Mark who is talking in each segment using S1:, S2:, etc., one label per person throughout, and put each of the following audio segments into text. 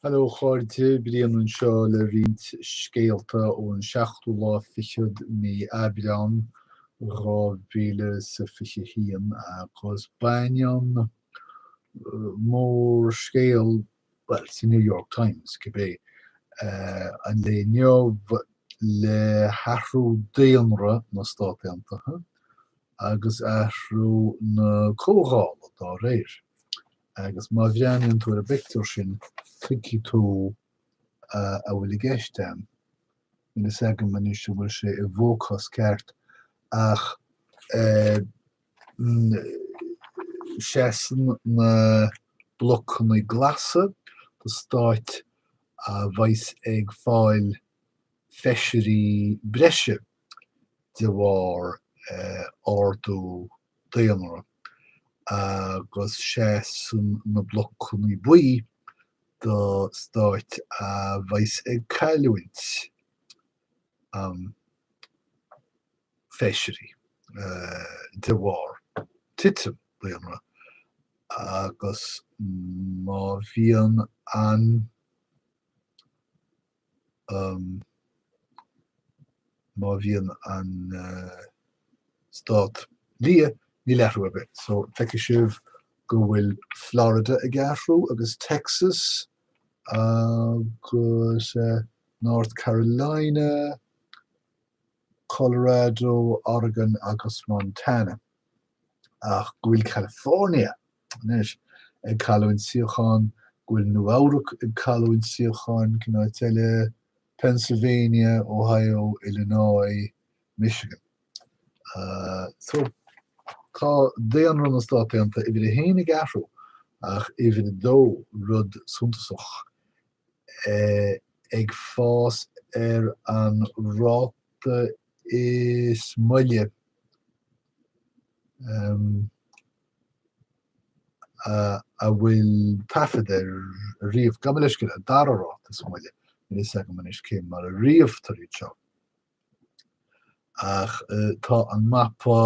S1: Hello a chairde, Brian anseo le roinnt scéalta ón seachtú lá fichead mí Aibreán 2021 agus baineann mórscéal, bhuel, sa New York Times cibé, an lae inniu le hathrú daonra na Stát Aontaithe agus athrú na comhdhála dá réir. Agus má bhreathnaíonn tú ar an bpictiúr sin, tuigfidh tú a bhfuil i gceist a'm. Níl fhios agam anois an bhfuil sé i bhfócas ceart, ach seasann na blocanna glasa do stáit a bheas ag fáil feisirí breise de bharr ardú daonra agus seasann na blocanna buí do stáit a bheas ag cailliúint feisirí de bharr titim daonra agus má bhíonn an Má bhíonn an stát liath, níl athrú ar bith. So, feicfidh sibh go bhfuil Florida ag athrú agus Texas agus North Carolina, Colorado, Oregon agus Montana. Ach go bhfuil California anois ag cailliúint suíochán, go bhfuil Nua Eabhrac ag cailliúint suíocháin, cén áit eile, Pennsylvania, Ohio, Illinois, Michigan. So, tá daonra na Stát Aontaithe uimhir a haon ag athrú ach uimhir a dó, rud suntasach, ag fás ar an ráta is moille. A bhfuil taifead air riamh. Gabh mo leithscéal, an dara ráta is moille, níl a fhios agam anois cé mar a ríomhtar iad seo. Ach tá an mapa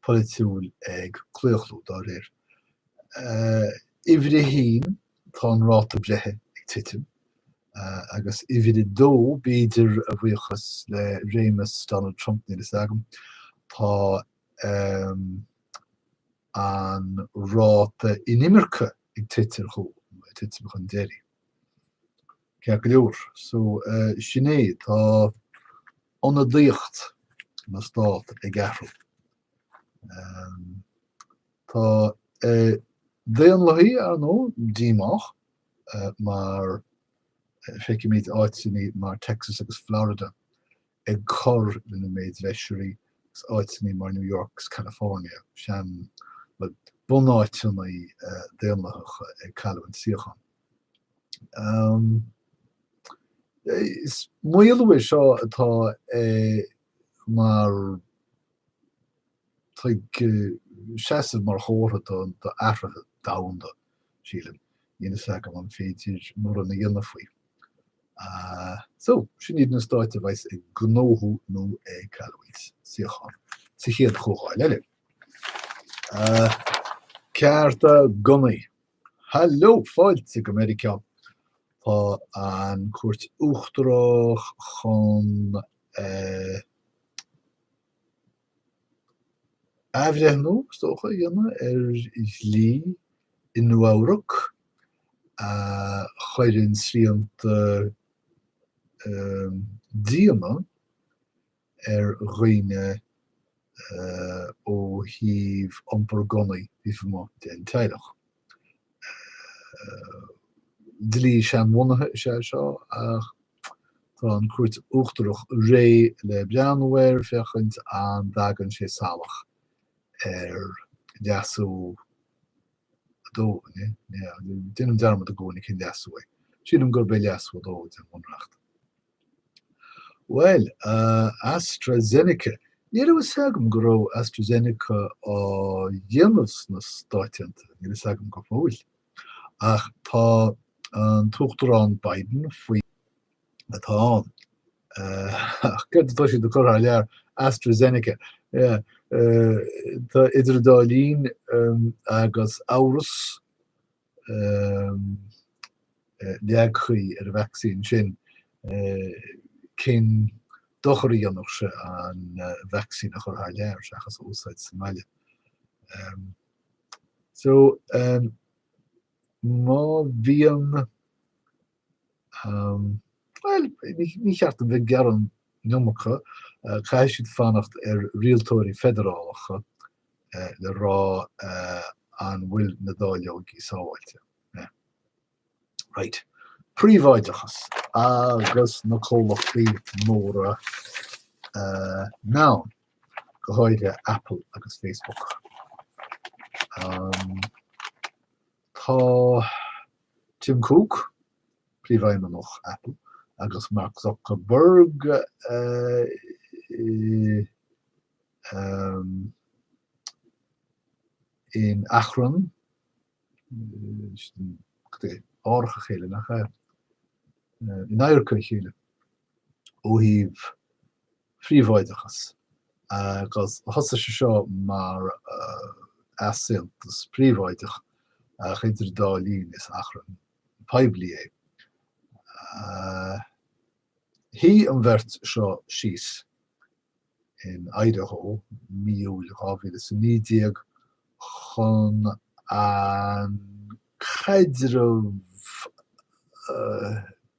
S1: polaitiúil ag claochlú dá réir. Uimhir a haon, tá an ráta breithe ag titim, agus uimhir a dó, b'fhéidir a bhuíochas le réimeas Donald Trump, níl a fhios agam, tá an ráta inimirce ag titim ar chúl, nó ag titim chun deiridh. Ceart go leor, so sin é, tá ionadaíocht na stát ag athrú. Tá daonlathaithe, ar ndóigh, díomách mar feicimid áiteanna mar Texas agus Florida ag cur lena méid feisirí agus áiteanna mar New York agus California, sean, bhuel, bunáiteanna daonlathacha ag cailliúint suíochán. Is maolú é seo atá mar tá ag seasamh mar chomhartha d'athruithe domhanda, sílim. Níl a fhios agam an féidir mórán a dhéanamh faoi. So, sin iad na stáit a bheas ag gnóthú nó ag cailliúint suíochán sa chéad chomhdháil eile. Cearta gunnaí. Hello, fáilte go Meiriceá. Tá an Cúirt Uachtarach chun athbhreithniú, is dócha, a dhéanamh ar dhlí i Nua-Eabhrac a chuireann srianta diana ar dhaoine ó thaobh iompar gunnaí taobh amuigh den teaghlach. Dlí seanbhunaithe is ea seo ach tá an Cúirt Uachtarach réidh le breathnú air féachaint an dtagann sé salach ar Leasú 2, an ea? Déanaim dearmad i gcónaí cén leasú é. Sílim gurb é Leasú 2 den Bhunreacht. Bhuel, AstraZeneca. Ní raibh fhios agam go raibh AstraZeneca á dhéanamh sna Stáit Aontaithe, níl fhios agam go fóill. Ach tá an tUachtarán Biden faoi atá ann. Ach céard atá siad ag cur thar lear? AstraZeneca. Tá idir an dá linn agus amhras. Leagthaí ar an vacsaín sin, cén dochar a dhéanfadh sé an vacsaín a chur thar lear seachas a úsáid sa mbaile. So, má bhíonn, bhuel, ní cheart dom bheith ag gearán an iomarca, caithfidh siad fanacht ar rialtóirí feidearálacha le rá an bhfuil na dáileogaí sábháilte. Right. Príobháideachas agus na comhlachtaí móra meán, go háirithe Apple agus Facebook. Tá Tim Cook, príomhfheidhmeannach Apple, agus Mark Zuckerberg in achrann árach a chéile, nach ea? In adharca a chéile ó thaobh phríobháideachas agus thosaigh sé seo mar easaontas príobháideach ach idir an dá linn is achrann poiblí é. Shuigh an bheirt seo síos in Idaho mí Iúil 2019 chun an caidreamh,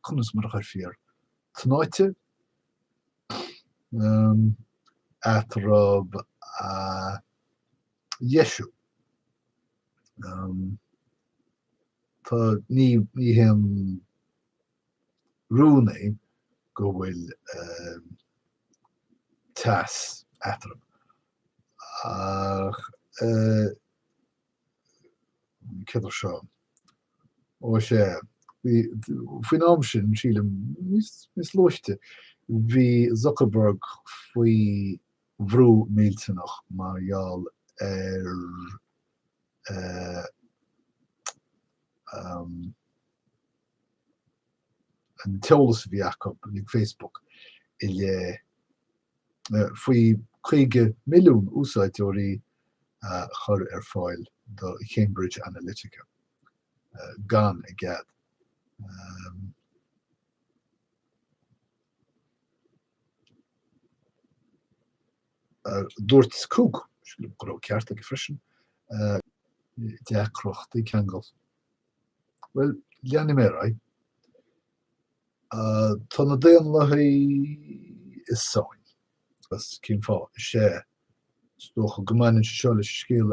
S1: conas mar a chuirfí air, tnáite eatarthu a dheisiú. Tá, ní haon rún é go bhfuil teas eatarthu. Ach céard é seo? Ó sea, faoin am sin, sílim, níos luaite, bhí Zuckerberg faoi bhrú millteanach mar gheall ar an t-eolas a bhí acu ag Facebook i leith faoi 50 milliún úsáideoirí a chur ar fáil do Cambridge Analytica gan a gcead. Dúirt Cook, sílim go raibh ceart aige freisin, deacrachtaí ceangail. Bhuel, leanfaidh mé ar aghaidh. Tá na Daonlathaigh i sáinn. Agus cén fáth? Is ea, is dócha go mbaineann sé seo leis an scéal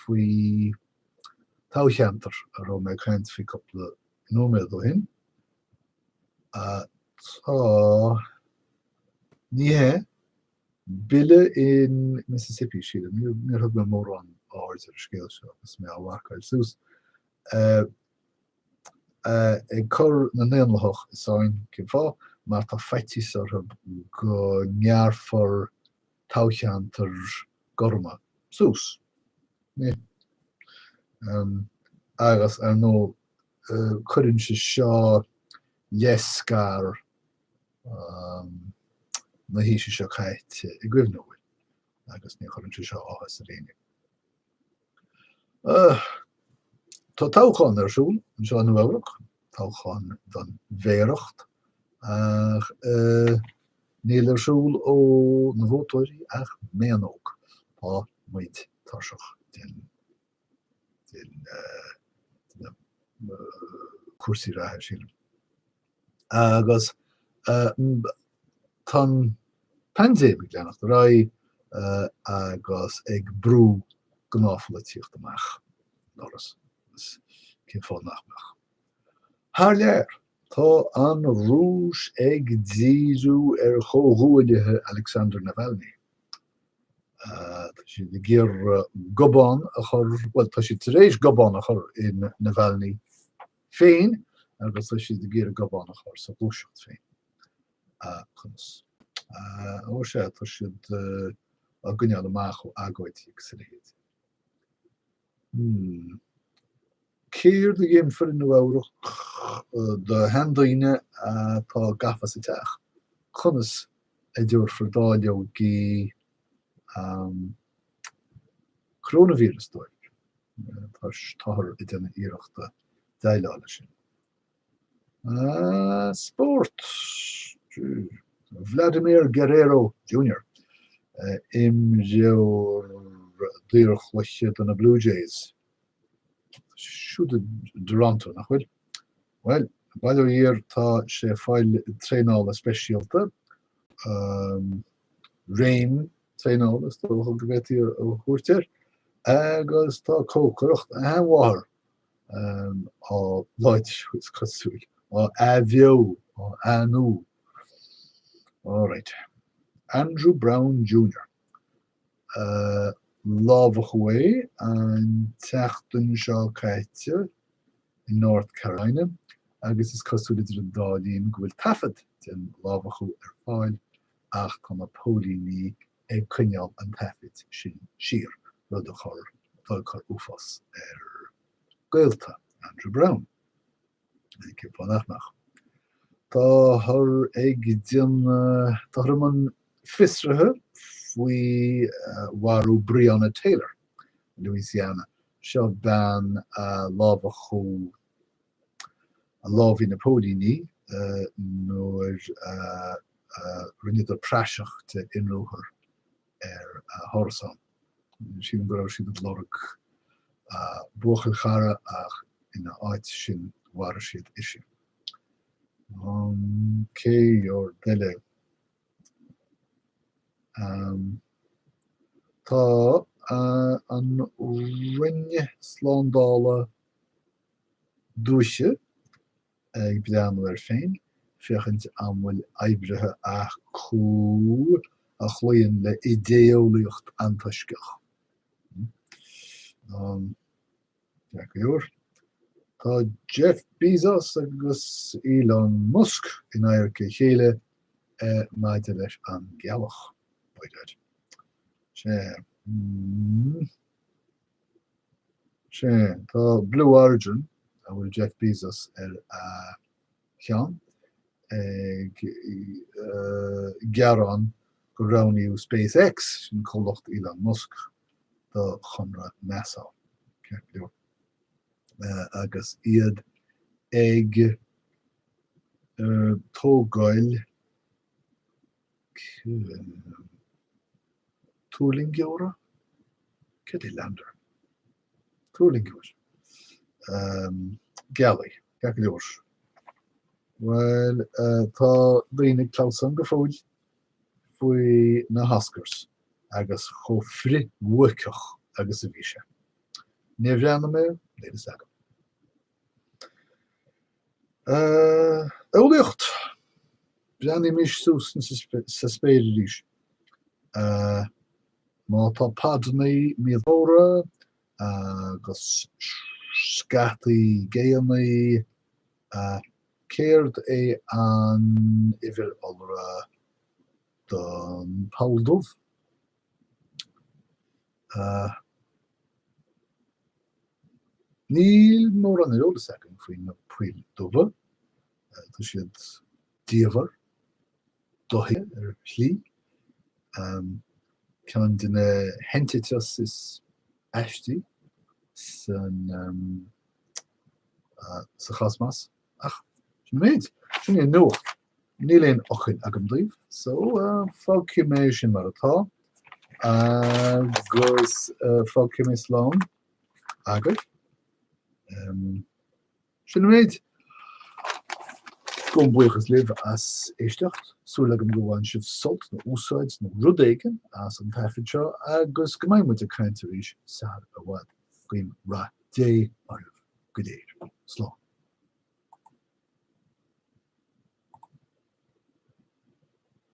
S1: faoi toghcheantar a raibh mé ag caint faoi cúpla nóiméad ó shin. Tá, ní hea, Bille in Mississippi, sílim, níor thug mé mórán aird ar an scéal seo agus mé á mharcáil suas, ag cur na nDaonlathach i sáinn. Cén fáth? Mar tá faitíos orthu go ngearrfar toghcheantair gorma suas. Agus, ar ndóigh, cuireann sé seo leithscair na haoise seo caite i gcuimhne dúinn agus ní chuireann sé seo áthas ar éinne. Tá toghchán ar siúl anseo i Nua Eabhrac, toghchán don mhéaracht, ach níl ar siúl ó na vótóirí ach méanóg. Tá muid tuirseach den de na cúrsaí reatha, sílim. Agus tá an paindéim ag leanacht ar aghaidh agus ag brú gnáthpholaitíocht amach an doras. Agus cén fáth nach mbeadh? Thar lear, tá an Rúis ag díriú ar chomhghuaillithe Alexander Navalny. Tá siad ag iarraidh gobán a chur, bhuel, tá siad tar éis gobán a chur in Navalny féin agus tá siad ag iarraidh gobán a chur sa ghluaiseacht féin. Conas? Ó sea, tá siad á gcoinneáil amach ó agóidí agus a leithéid. Hmm. Céard a dhéanfar i Nua Eabhrac do sheandaoine atá gafa sa teach? Conas a dtabharfar dáileogaí coróinvíreas dóibh? Táthar ag déanamh iarrachta déileáil leis sin. Spórt, Vladimir Guerrero Jr, imreoir daorchluiche do na Blue Jays. Tá sé siúd i dToronto, nach bhfuil? Bhuel, bail ó Dhia air, tá sé ag fáil traenála speisialta, réim traenála is dócha go bhféadfaí a thabhairt air, agus tá cócaireacht a sheanmháthar á láidriú, is cosúil, á athbheo, á athnú. Alright. Andrew Brown Jr. Lámhachadh é an tseachtain seo caite i North Carolina agus is cosúil idir an dá linn go bhfuil taifead den lámhachadh ar fáil ach tá na póilíní ag coinneáil an taifid sin siar, rud a chur atá ag cur uafás ar gaolta Andrew Brown. Cén fáth nach mbeadh? Táthar ag déanamh, táthar i mbun fiosraithe faoi mharú Breonna Taylor i Louisiana. Seo bean a lámhachadh, a lámhaigh na póilíní nuair a rinneadar praiseach de i ndruathar ar a hárasán. Sílim go raibh siad ag lorg a buachaill chara ach ina áit sin mharaigh siad ise. Céard eile? Tá an Roinn Slándála Dúiche ag breathnú air féin, féachaint an bhfuil oibrithe acu a chloíonn le idé-eolaíocht antoisceach. Ceart go leor. Tá Jeff Bezos agus Elon Musk in adharca a chéile maidir leis an ghealach. By dad. Sea. Sea, tá Blue Origin, a bhfuil Jeff Bezos ar a cheann, ag gearán gur roghnaíodh SpaceX, sin comhlacht Elon Musk, do chonradh NASA. Ceart go leor. Agus iad ag tógáil Tuirlingeora? Céard é lander? Tuirlingeoir. Gealaí. Ceart go leor. Bhuel, tá daoine ag clamhsán go fóill faoi na hOscars agus chomh frith-bhuaiceach agus a bhí sé. Níor bhreathnaigh mé air, níl fhios agam. Eolaíocht! Breathnaímis suas sa spéir arís. Má tá podanna míolta móra agus scataí géanna, céard é an uimhir iolra don pholl dubh? Níl mórán ar eolas againn faoi na poill dubha. Tá siad diamhair, dothuigthe ar shlí. Ceann de na heintitis is aistí san sa chosmas. Ach sin an méid. Sin í an nuacht. Níl aon fhocail agam daoibh, so fágfaidh mé sin mar atá agus fágfaidh mé slán agaibh. Sin an méid. Gabhaim buíochas libh as éisteacht. Súil agam gur bhain sibh sult nó úsáid nó rud éigin as an taifead seo agus go mbeidh muid ag caint arís sar i bhfad. Guím rath Dé oraibh go léir. Slán.